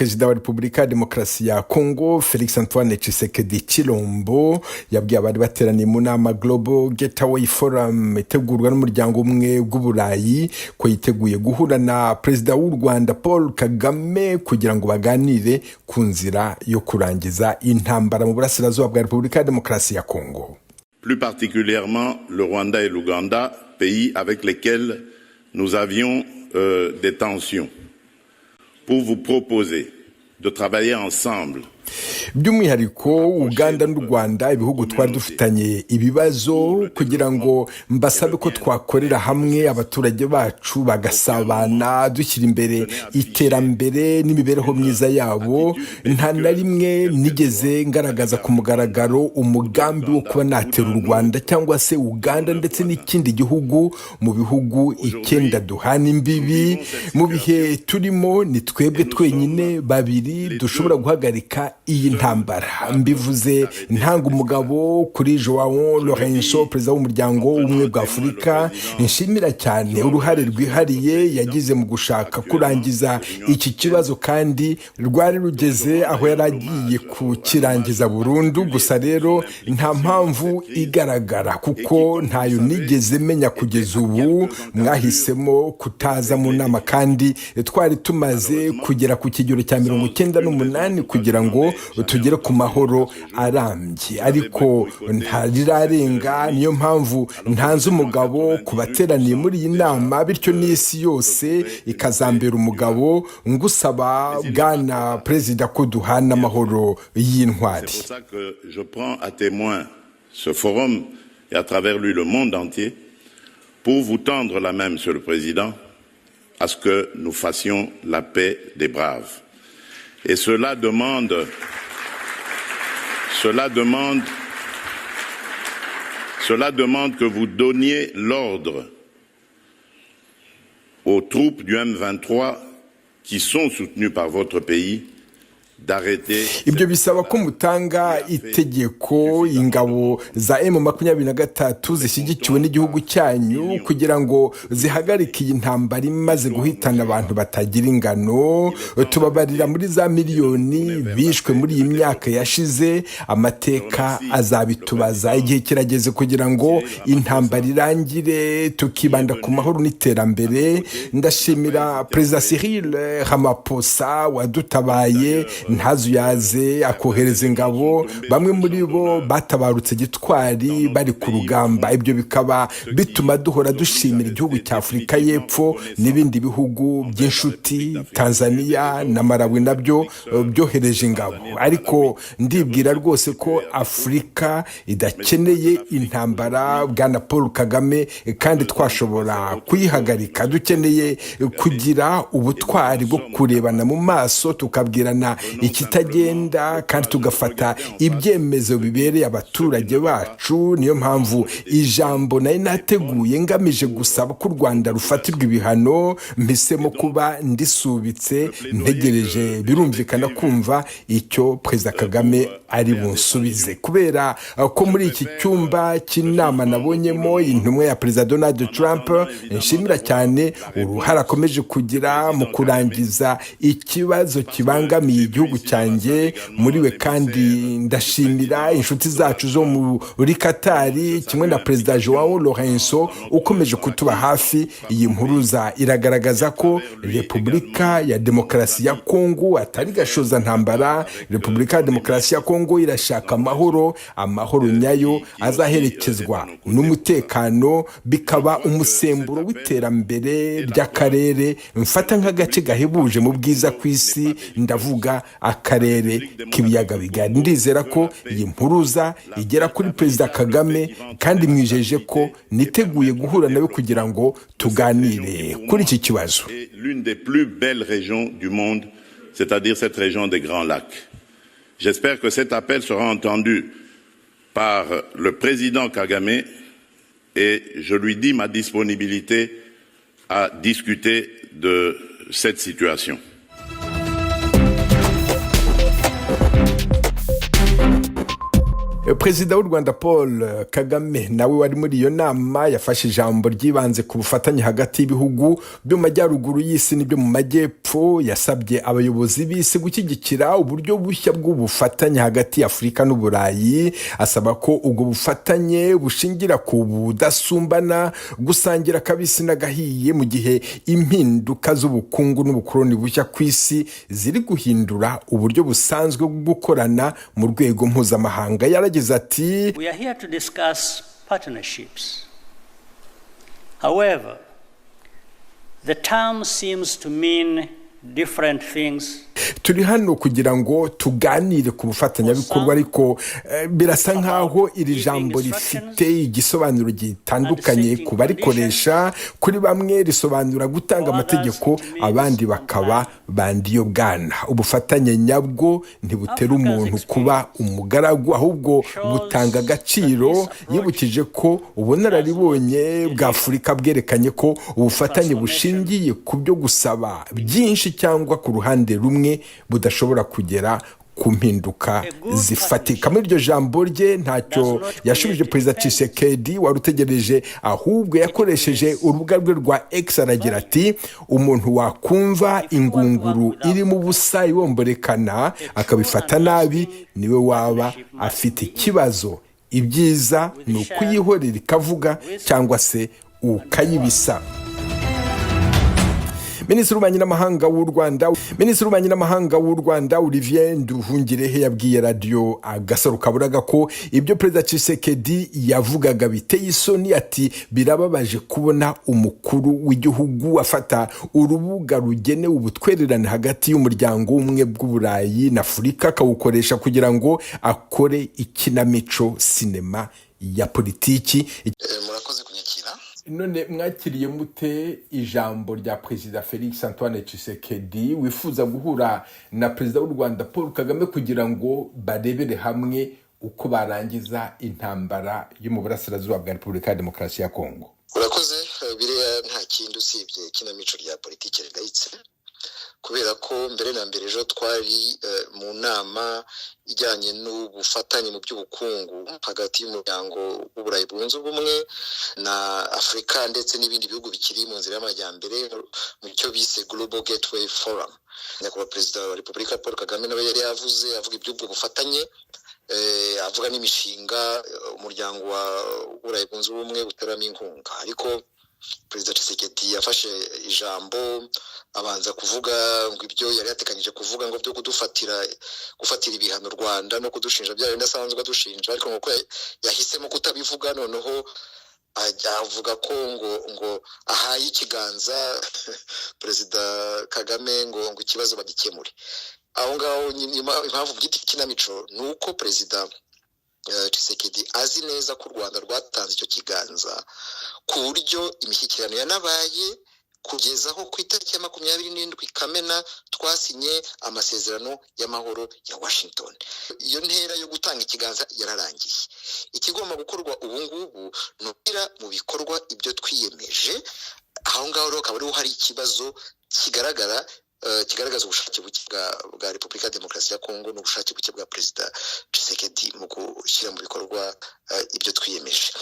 Perezida wa Repubulika ya Demokarasi ya Kongo, Felix Antoine Tshisekedi Chilombo, yabwiye abari bateraniye mu nama Global Gateway Forum itegurwa n'Umuryango Umwe bw'Uburayi ko yiteguye guhura na Perezida w'u Rwanda Paul Kagame kugira ngo baganire ku nzira yo kurangiza intambara mu burasirazuba bwa Repubulika ya Demokarasi ya Kongo. Plus particulièrement le Rwanda et l'Ouganda, pays avec lesquels nous avions des tensions, pour vous proposer de travailler ensemble. By'umwihariko Uganda n'u Rwanda, ibihugu twari dufitanye ibibazo, kugira ngo mbasabe ko twakorera hamwe, abaturage bacu bagasabana, dushyira imbere iterambere n'imibereho myiza yabo. Nta na rimwe nigeze ngaragaza ku mugaragaro umugambi wo kuba natera u Rwanda cyangwa se Uganda ndetse n'ikindi gihugu mu bihugu 9 duhana imbibi. Mu bihe turimo, ni twebwe twenyine babiri dushobora guhagarika iyi ntambara. Mbivuze ntanga umugabo kuri Joao Lorenzo, perezida w'Umuryango w'Ubumwe bwa Afurika, nshimira cyane uruhare rwihariye yagize mu gushaka kurangiza iki kibazo, kandi rwari rugeze aho yari agiye kukirangiza burundu. Gusa rero nta mpamvu igaragara, kuko ntayo nigeze menya kugeza ubu, mwahisemo kutaza mu nama kandi twari tumaze kugera ku kigero cya 98 kugira ngo tugere ku mahoro arambye, ariko ntarirarenga. Niyo mpamvu ntanze umugabo ku bateraniye muri iyi nama, bityo n'isi yose ikazambera umugabo, ngusaba, Bwana Perezida, ko duhana amahoro y'intwari. C'est pour ça que je prends à témoin ce forum et à travers lui le monde entier pour vous tendre la main, Monsieur le Président, à ce que nous fassions la paix des braves. Et cela demande que vous donniez l'ordre aux troupes du M23 qui sont soutenues par votre pays d'arrêter. Ibyo bisaba ko mutanga itegeko ingabo za M23 zishyigikiwe n'igihugu cyanyu kugira ngo zihagarike iyi ntambara imaze guhitana abantu batagira ingano. Tubabarira muri za miliyoni bishwe muri iyi myaka yashize. Amateka azabitubaza. Igihe kirageze kugira ngo intambara irangire, tukibanda ku mahoro n'iterambere. Ndashimira Perezida Cyril Ramaphosa wadutabaye ntazuyaze akohereza ingabo. Bamwe muri bo batabarutse gitwari bari ku rugamba. Ibyo bikaba bituma duhora dushimira igihugu cya Afurika y'Epfo n'ibindi bihugu by'inshuti. Tanzania na Malawi nabyo byohereje ingabo. Ariko ndibwira rwose ko Afurika idakeneye intambara, Bwana Paul Kagame, kandi twashobora kuyihagarika. Dukeneye kugira ubutwari bwo kurebana mu maso, tukabwirana ikitagenda kandi tugafata ibyemezo bibereye abaturage bacu. Niyo mpamvu ijambo nari nateguye ngamije gusaba ko u Rwanda rufatirwa ibihano mpisemo kuba ndisubitse, ntegereje, birumvikana, kumva icyo Perezida Kagame ari bunsubize, kubera ko muri iki cyumba cy'inama nabonyemo intumwa ya Perezida Donald Trump, nshimira cyane uruhare akomeje kugira mu kurangiza ikibazo kibangamiye igihugu cyanjye. Muri we kandi ndashimira inshuti zacu zo muri Katari kimwe na Perezida Joao Lorenzo ukomeje kutuba hafi. Iyi mpuruza iragaragaza ko Repubulika ya Demokarasi ya Kongo atari gashoza ntambara. Repubulika ya Demokarasi ya Kongo irashaka amahoro, amahoro nyayo azaherekezwa n'umutekano, bikaba umusemburo w'iterambere ry'akarere mfata nk'agace gahebuje mu bwiza ku isi, ndavuga Akarere k'Ibiyaga Bigari. Ndizera ko iyi mpuruza igera kuri Perezida Kagame, kandi mwijeje ko niteguye guhura nawe kugira ngo tuganire kuri iki kibazo. L'une des plus belles régions du monde, c'est-à-dire cette région des Grands Lacs. J'espère que cet appel sera entendu par le président Kagame et je lui dis ma disponibilité à discuter de cette situation. Perezida w'u Rwanda Paul Kagame nawe wari muri iyo nama yafashe ijambo ryibanze ku bufatanye hagati y'ibihugu byo mu majyaruguru y'isi n'ibyo mu majyepfo. Yasabye abayobozi b'isi gushyigikira uburyo bushya bw'ubufatanye hagati y'Afurika n'Uburayi, asaba ko ubwo bufatanye bushingira ku budasumbana, gusangira akabisi n'agahiye, mu gihe impinduka z'ubukungu n'ubukoloni bushya ku isi ziri guhindura uburyo busanzwe bwo gukorana mu rwego mpuzamahanga. Yaragize ati: We are here to discuss partnerships. However, the term seems to mean different things. Turi hano kugira ngo tuganire ku bufatanyabikorwa, ariko birasa nkaho iri jambo rifite igisobanuro gitandukanye ku barikoresha. Kuri bamwe risobanura gutanga amategeko, abandi bakaba bandiyo bwana. Ubufatanye nyabwo ntibutera umuntu kuba umugaragu, ahubwo butanga agaciro. Yibukije ko ubunararibonye bwa Afurika bwerekanye ko ubufatanye bushingiye ku byo gusaba byinshi cyangwa ku ruhande rumwe budashobora kugera ku mpinduka zifatika. Muri iryo jambo rye ntacyo yashubije Perezida Tshisekedi wari utegereje, ahubwo yakoresheje urubuga rwe rwa X aragira ati: "Umuntu wakumva ingunguru irimo ubusa ibomborekana akabifata nabi niwe waba afite ikibazo. Ibyiza ni ukuyihorera ikavuga cyangwa se ukayibisa." Minisitiri w'ububanyi n'amahanga w'u Rwanda Olivier Nduhungirehe yabwiye Radiyo Agasaro Kaburaga ko ibyo Perezida Tshisekedi yavugaga biteye isoni. Ati: "Birababaje kubona umukuru w'igihugu afata urubuga rugenewe ubutwererane hagati y'umuryango w'Ubumwe bw'Uburayi na Afurika, akawukoresha kugira ngo akore ikinamico, sinema ya politiki." Murakoze kunyakira. None mwakiriye mute ijambo rya Perezida Felix Antoine Tshisekedi wifuza guhura na Perezida w'u Rwanda Paul Kagame kugira ngo barebere hamwe uko barangiza intambara yo mu burasirazuba bwa Repubulika ya Demokarasi ya Kongo? Urakoze. Biriya nta kindi usibye ikinamico rya politiki rigayitse, kubera ko mbere na mbere ejo twari mu nama ijyanye n'ubufatanye mu by'ubukungu hagati y'Umuryango w'Uburayi Bwunze Ubumwe na Afurika ndetse n'ibindi bihugu bikiri mu nzira y'amajyambere, mu cyo bise Global Gateway Forum. Nyakubahwa Perezida wa Repubulika Paul Kagame nawe yari yavuze, avuga iby'ubwo bufatanye, avuga n'imishinga Umuryango w'Uburayi Bwunze Ubumwe uteramo inkunga. Ariko Perezida Tshisekedi yafashe ijambo, abanza kuvuga ngo ibyo yari yateganyije kuvuga, ngo byo kudufatira, gufatira ibihano u Rwanda no kudushinja bya bindi asanzwe adushinja, ariko ngo yahisemo kutabivuga. Noneho avuga ko ngo ahaye ikiganza Perezida Kagame ngo ikibazo bagikemure aho ngaho. Impamvu byita ikinamico ni uko Perezida Tshisekedi azi neza ko u Rwanda rwatanze icyo kiganza, ku buryo imishyikirano yanabaye kugeza aho ku itariki ya 27 Kamena twasinye amasezerano y'amahoro ya Washington. Iyo ntera yo gutanga ikiganza yararangiye. Ikigomba gukorwa ubu ngubu ni ugushyira mu bikorwa ibyo twiyemeje. Aho ngaho rero akaba ariho hari ikibazo kigaragara, kigaragaza ubushake buke bwa Repubulika ya Demokarasi ya Kongo n'ubushake buke bwa Perezida Tshisekedi mu gushyira mu bikorwa ibyo twiyemeje.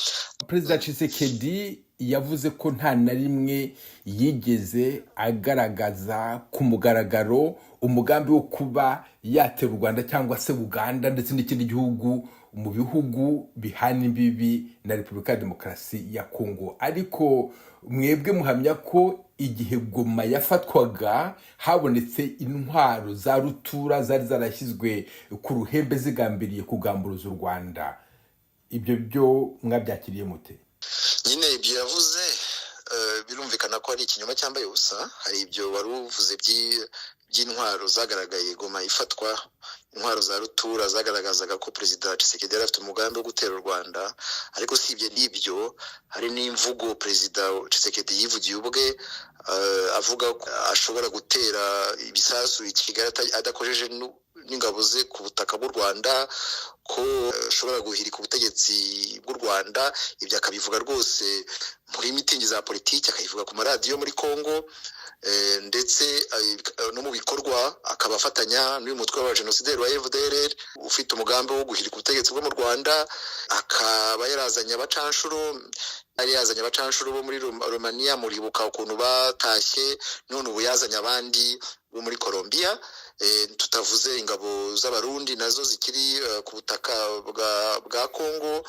Perezida Tshisekedi yavuze ko nta na rimwe yigeze agaragaza ku mugaragaro umugambi wo kuba yatera u Rwanda cyangwa se Uganda ndetse n'ikindi gihugu mu bihugu bihana imbibi na Repubulika ya Demokarasi ya Kongo. Ariko mwebwe muhamya ko igihe Goma yafatwaga habonetse intwaro za rutura zari zarashyizwe ku ruhembe zigambiriye kugamburuza u Rwanda. Ibyo byo mwabyakiriye mute? Nyine ibyo yavuze birumvikana ko ari ikinyoma cyambaye ubusa. Hari ibyo wari uvuze by'intwaro zagaragaye Goma ifatwa, intwaro za rutura zagaragazaga ko Perezida Tshisekedi yari afite umugambi wo gutera u Rwanda. Ariko usibye n'ibyo, hari n'imvugo Perezida Tshisekedi yivugiye ubwe, avuga ko ashobora gutera ibisasu i Kigali adakojeje n'ingabo ze ku butaka bw'u Rwanda, ko ashobora guhirika ubutegetsi bw'u Rwanda. Ibyo akabivuga rwose muri mitingi za politiki, akabivuga ku maradiyo muri Congo. Ndetse no mu bikorwa akaba afatanya n'uyu mutwe w'abajenosideri wa FDLR ufite umugambi wo guhirika ubutegetsi bwo mu Rwanda, akaba yarazanye abacanshuro, yari yazanye abacanshuro bo muri Romania, muribuka ukuntu batashye, none ubu yazanye abandi bo muri Colombia, tutavuze ingabo z'Abarundi nazo zikiri ku butaka bwa Congo,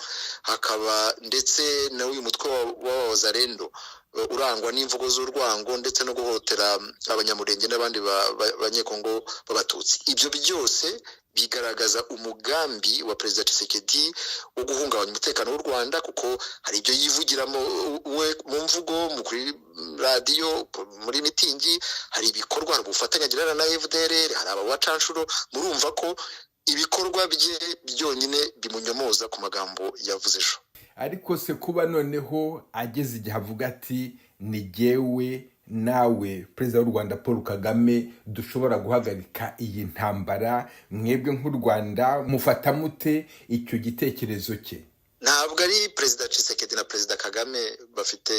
hakaba ndetse n'uyu mutwe w'Abazarendo urangwa n'imvugo z'urwango ndetse no guhotera Abanyamurenge n'abandi Banyekongo b'Abatutsi. Ibyo byose bigaragaza umugambi wa Perezida Tshisekedi wo guhungabanya umutekano w'u Rwanda, kuko hari ibyo yivugiramo we mu mvugo, kuri radiyo, muri mitingi, hari ibikorwa, hari ubufatanye agirana na FDLR, hari aba bacanshuro. Murumva ko ibikorwa bye byonyine bimunyomoza ku magambo yavuze ejo. Ariko se kuba noneho ageze igihe avuga ati ni jyewe nawe Perezida w'u Rwanda Paul Kagame dushobora guhagarika iyi ntambara, mwebwe nk'u Rwanda mufata mute icyo gitekerezo cye? Ntabwo ari Perezida Tshisekedi na Perezida Kagame bafite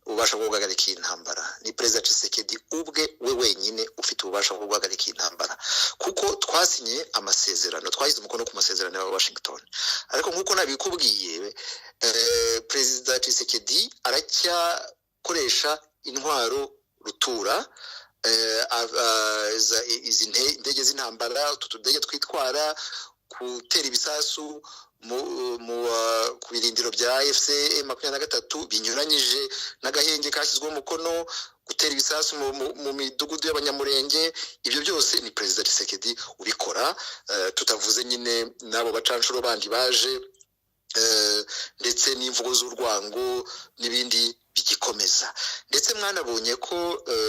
ububasha bwo guhagarika iyi ntambara, ni Perezida Tshisekedi ubwe we wenyine ufite ububasha bwo guhagarika iyi ntambara, kuko twasinye amasezerano, twashyize umukono ku masezerano ya Washington. Ariko nk'uko nabikubwiye, Perezida Tshisekedi aracyakoresha intwaro rutura, izi ndege z'intambara, utu tudege twitwara, gutera ibisasu ku birindiro bya AFC 23 binyuranyije n'agahenge kashyizweho umukono, gutera ibisasu mu midugudu y'Abanyamurenge. Ibyo byose ni Perezida Tshisekedi ubikora, tutavuze nyine n'abo bacanshuro bandi baje, ndetse n'imvugo z'urwango n'ibindi bigikomeza. Ndetse mwanabonye ko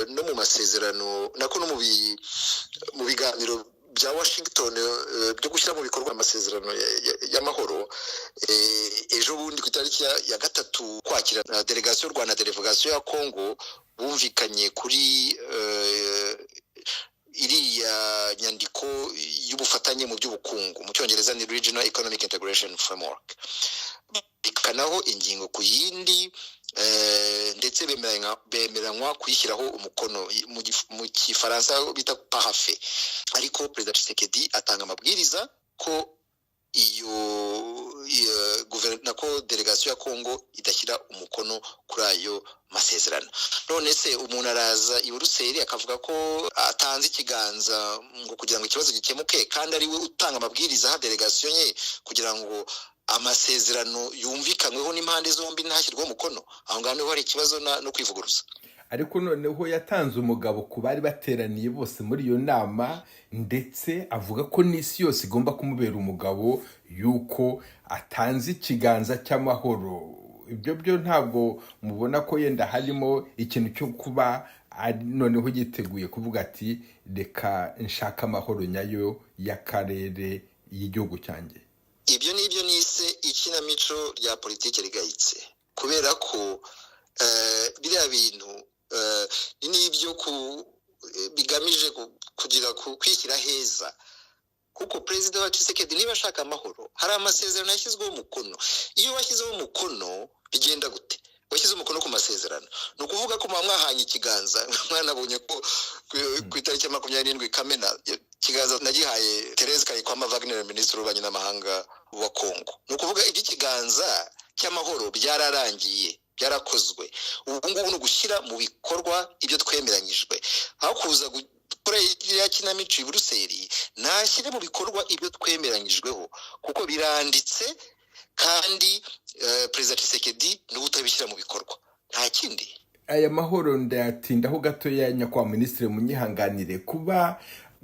no mu masezerano, nako no mu biganiro bya Washington byo gushyira mu bikorwa amasezerano y'amahoro, ejo bundi ku itariki ya 3 Ukwakira, na delegasiyo y'u Rwanda, delegasiyo ya Congo bumvikanye kuri iriya nyandiko y'ubufatanye mu by'ubukungu, mu Cyongereza ni Regional Economic Integration Framework, bikanaho ingingo ku yindi, ndetse bemeranywa kuyishyiraho umukono, mu Gifaransa bita paraphe. Ariko Perezida Tshisekedi atanga amabwiriza ko iyo nako delegasiyo ya Congo idashyira umukono kuri ayo masezerano. None se umuntu araza i Buruseli akavuga ko atanze ikiganza ngo kugira ngo ikibazo gikemuke, kandi ari we utanga amabwiriza aha delegasiyo ye kugira ngo amasezerano yumvikanyweho n'impande zombi ntashyirweho umukono? Aho ngaho niho hari ikibazo no kwivuguruza. Ariko noneho yatanze umugabo ku bari bateraniye bose muri iyo nama, ndetse avuga ko n'isi yose igomba kumubera umugabo, yuko atanze ikiganza cy'amahoro. Ibyo byo ntabwo mubona ko yenda harimo ikintu cyo kuba ari noneho yiteguye kuvuga ati reka nshaka amahoro nyayo y'akarere, y'igihugu cyanjye? Ibyo ni ibyo nise ikinamico rya politiki rigayitse, kubera ko biriya bintu ni n'ibyo bigamije kugira kwishyira heza, kuko Perezida wa Tshisekedi niba ashaka amahoro, hari amasezerano yashyizweho umukono. Iyo washyizeho umukono bigenda gute? Washyize umukono ku masezerano, ni ukuvuga ko muba mwahanye ikiganza. Mwanabonye ko ku itariki ya 27 Kamena ikiganza nagihaye Therese Kayikwamba Wagner, Minisitiri w'Ububanyi n'Amahanga wa Congo. Ni ukuvuga iby'ikiganza cy'amahoro byararangiye, byarakozwe. Ubu ngubu ni ugushyira mu bikorwa ibyo twemeranyijwe. Aho kuza gukora iriya kinamico i Buruseli, nashyire mu bikorwa ibyo twemeranyijweho, kuko biranditse. Kandi Perezida Tshisekedi niwe utabishyira mu bikorwa, nta kindi. Aya mahoro ndayatindaho gatoya, nyakubahwa Minisitiri, munyihanganire. Kuba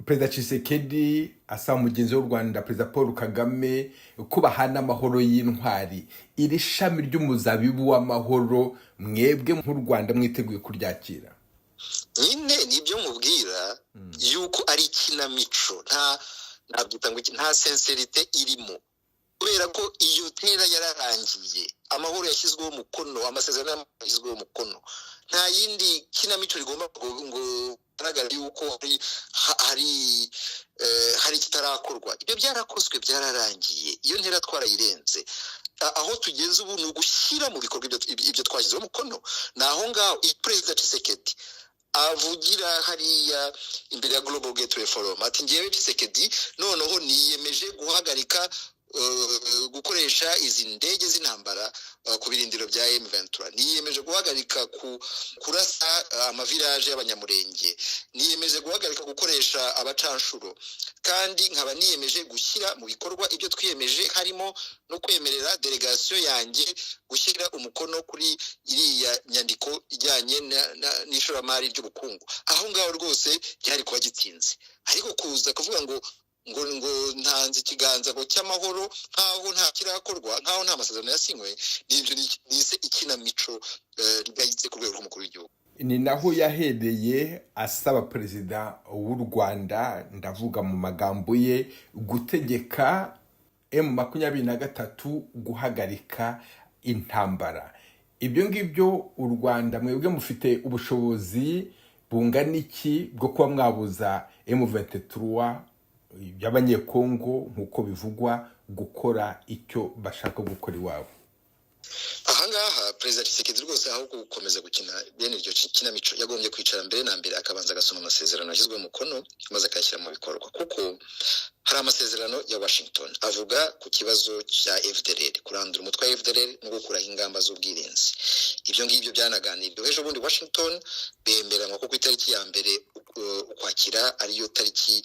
Perezida Tshisekedi asaba mugenzi w'u Rwanda Perezida Paul Kagame ko bahana amahoro y'intwari, iri shami ry'umuzabibu w'amahoro, mwebwe nk'u Rwanda mwiteguye kuryakira? Nyine nibyo mubwira yuko ari ikinamico, nta nabyita ngo iki, nta sincérité irimo, kubera ko iyo tera yararangiye, amahoro yashyizweho umukono, amasezerano y'amahoro yashyizweho umukono. Nta yindi kinamico rigomba ngo garagara yuko hari ikitarakorwa. Ibyo byarakozwe, byararangiye, iyo ntera twarayirenze. Aho tugeze ubu ni ugushyira mu bikorwa ibyo twashyizeho umukono. Ni aho ngaho iyo Perezida Tshisekedi Avugira hariya imbere ya Global Gateway Forum ati: "Ngewe Tshisekedi noneho niyemeje guhagarika gukoresha izi ndege z'intambara ku birindiro bya M23, niyemeje guhagarika kurasa amavillages y'Abanyamurenge, niyemeje guhagarika gukoresha abacanshuro, kandi nkaba niyemeje gushyira mu bikorwa ibyo twiyemeje, harimo no kwemerera délégation yanjye gushyira umukono kuri iriya nyandiko ijyanye n'ishoramari ry'ubukungu." Aho ngaho rwose byari kuba gitsinze, ariko kuza kuvuga ngo ntanze ikiganza ngo cy'amahoro, nk'aho nta kirakorwa, nk'aho nta masezerano yasinywe, n'ibyo nise ikinamico rigayitse ku rwego rw'umukuru w'igihugu. Ni naho yahereye asaba perezida w'u Rwanda, ndavuga mu magambo ye, gutegeka M23 guhagarika intambara. Ibyo ngibyo, u Rwanda mwebwe mufite ubushobozi bungana iki bwo kuba mwabuza M23 y'Abanyekongo, nk'uko bivugwa, gukora icyo bashaka gukora iwabo? Ahangaha Perezida Tshisekedi rwose, aho gukomeza gukina bene iryo kinamico, yagombye kwicara mbere na mbere akabanza agasoma amasezerano yashyizweho umukono, maze akayashyira mu bikorwa, kuko hari amasezerano ya Washington avuga ku kibazo cya FDLR, kurandura umutwe wa FDLR no gukuraho ingamba z'ubwirinzi. Ibyo ngibyo byanaganiriwe ejo bundi Washington, bemeranywa ko ku itariki ya 1 Ukwakira ariyo tariki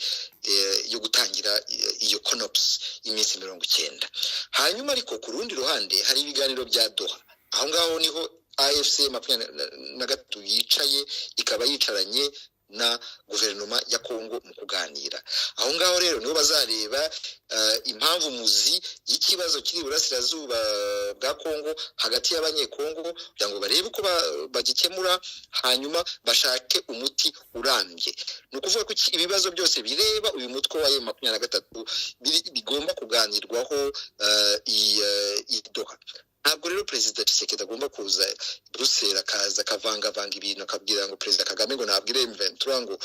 yo gutangira iyo CONOPS y'iminsi 90. Hanyuma ariko ku rundi ruhande hari ibiganiro bya Doha. Aho ngaho niho AFC 23 yicaye, ikaba yicaranye na guverinoma ya Kongo mu kuganira. Aho ngaho rero niho bazareba impamvu muzi y'ikibazo kiri iburasirazuba bwa Kongo hagati y'Abanyekongo, kugira ngo barebe uko bagikemura, hanyuma bashake umuti urambye. Ni ukuvuga ko ibibazo byose bireba uyu mutwe wa M23 bigomba kuganirwaho i Doha. Ntabwo rero Perezida Tshisekedi agomba kuza Buruseli, akaza akavangavanga ibintu, akabwira ngo Perezida Kagame ngo nabwire M23 ngo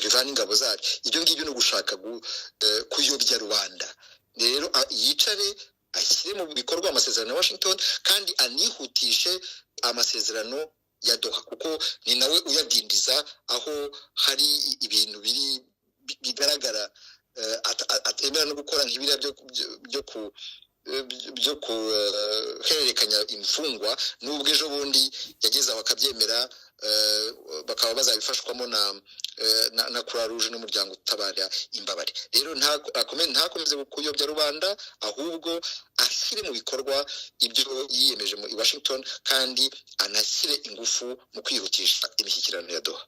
bivane ingabo zacu. Ibyo ngibyo ni ugushaka kuyobya rubanda. Rero yicare ashyire mu bikorwa amasezerano ya Washington, kandi anihutishe amasezerano ya Doha, kuko ni nawe uyadindiza aho hari ibintu biri bigaragara atemera no gukora, nk'ibiriya byo guhererekanya imfungwa, nubwo ejo bundi yageze aho akabyemera, bakaba bazabifashwamo na Croix Rouge n'umuryango utabara imbabare. Rero ntakomeze kuyobya rubanda, ahubwo ashyire mu bikorwa ibyo yiyemeje mu Washington, kandi anashyire ingufu mu kwihutisha imishyikirano ya Doha.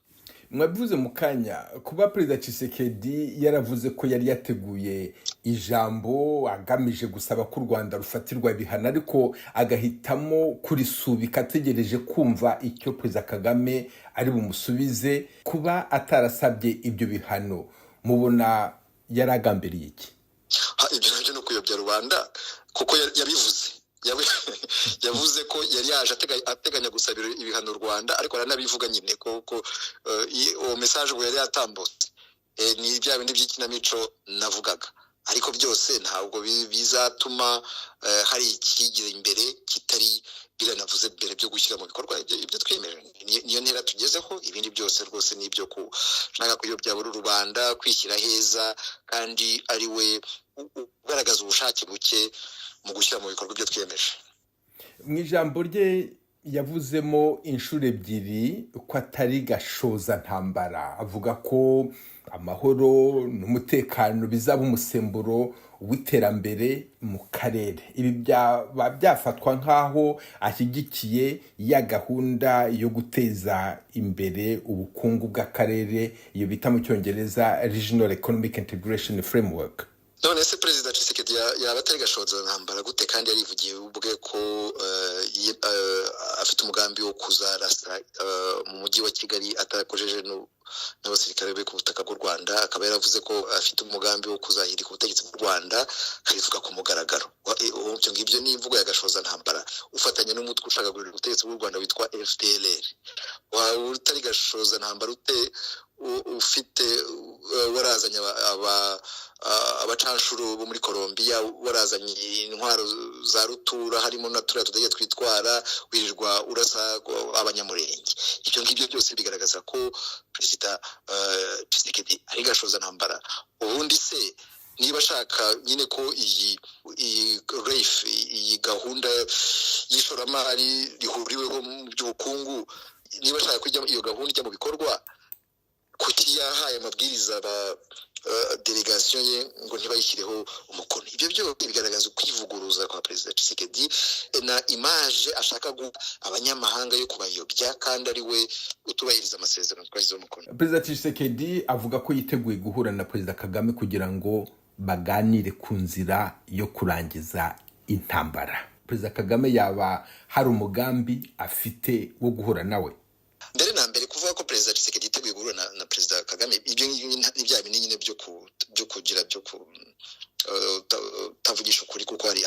Mwabivuze mu kanya, kuba Perezida Tshisekedi yaravuze ko yari yateguye ijambo agamije gusaba ko u Rwanda rufatirwa ibihano, ariko agahitamo kurisubika ategereje kumva icyo Perezida Kagame ari bumusubize, kuba atarasabye ibyo bihano, mubona yaragambiriye iki? Ibyo nabyo ni ukuyobya rubanda, kuko yabivuze, yavuze ko yari yaje ateganya gusabira ibihano u Rwanda, ariko aranabivuga nyine ko uwo message ubwo yari yatambutse. Ni bya bindi by'ikinamico navugaga, ariko byose ntabwo bizatuma hari ikigira imbere kitari biranavuze mbere byo gushyira mu bikorwa ibyo twiyemeje. Niyo ntera tugezeho. Ibindi byose rwose ni ibyo gushaka kuyobya rubanda, kwishyira heza, kandi ari we ugaragaza ubushake buke mu gushyira mu bikorwa ibyo twiyemeje. Mu ijambo rye yavuzemo inshuro ebyiri ko atari gashoza ntambara, avuga ko amahoro n'umutekano bizaba umusemburo w'iterambere mu karere. Ibi byaba byafatwa nk'aho ashyigikiye ya gahunda yo guteza imbere ubukungu bw'akarere, iyo bita mu Cyongereza Regional Economic Integration Framework? None se Perezida Tshisekedi yaba atari gashoza ntambara gute, kandi yarivugiye ubwe ko afite umugambi wo kuzarasa mu mujyi wa Kigali atakojeje n'abasirikare be ku butaka bw'u Rwanda, akaba yaravuze ko afite umugambi wo kuzahirika ubutegetsi bw'u Rwanda, akabivuga ku mugaragaro? Ibyo ngibyo ni imvugo ya gashoza ntambara, ufatanya n'umutwe ushaka guhirika ubutegetsi bw'u Rwanda witwa FDLR? Waba utari gashoza ntambara ute ufite warazanye Abacanshuro bo muri Colombia, warazanye intwaro za rutura, harimo na turiya tudege twitwara, wirirwa urasa Abanyamurenge. Ibyo ngibyo byose bigaragaza ko Perezida Tshisekedi ari gashoza ntambara. Ubundi se niba ashaka nyine ko iyi REF, iyi gahunda y'ishoramari rihuriweho mu by'ubukungu, niba ashaka ko iyo gahunda ijya mu bikorwa, kuki yahaye amabwiriza ba délégation ye ngo ntibayishyireho umukono? Ibyo byose bigaragaza ukwivuguruza kwa Perezida Tshisekedi na image ashaka guha abanyamahanga yo kubayobya, kandi ari we utubahiriza amasezerano twashyizeho umukono. Perezida Tshisekedi avuga ko yiteguye guhura na Perezida Kagame kugira ngo baganire ku nzira yo kurangiza intambara. Perezida Kagame yaba hari umugambi afite wo guhura nawe? Mbere na mbere, kuvuga ko Perezida Tshisekedi yiteguye guhura na Perezida Kagame, ibyo ni bya bindi nyine byo kugira byo kutavugisha ukuri, kuko hari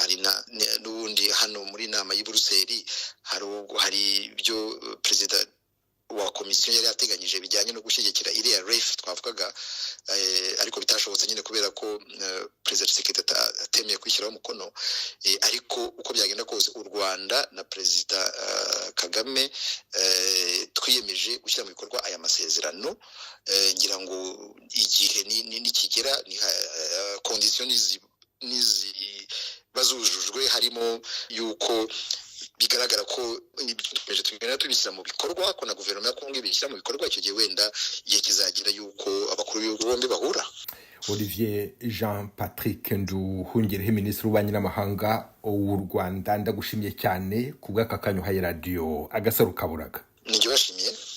n'ubundi hano muri inama y'i Buruseli hari ibyo perezida wa komisiyo yari yateganyije bijyanye no gushyigikira iriya REF twavugaga, ariko bitashobotse nyine kubera ko Perezida Tshisekedi atemeye kwishyiraho umukono. Ariko uko byagenda kose, u Rwanda na Perezida Kagame twiyemeje gushyira mu bikorwa aya masezerano. Ngira ngo igihe nikigera, conditions niziba zujujwe, harimo yuko bigaragara ko ibyo tugenda tubishyira mu bikorwa, ko na guverinoma ya Kongo ibishyira mu bikorwa, icyo gihe wenda igihe kizagira yuko abakuru b'ibihugu bombi bahura. Olivier Jean Patrick Nduhungirehe, Minisitiri w'Ububanyi n'Amahanga w'u Rwanda, ndagushimye cyane ku bw'aka kanya uhaye Radiyo Agasaro Kaburaga. Nijye bashimiye.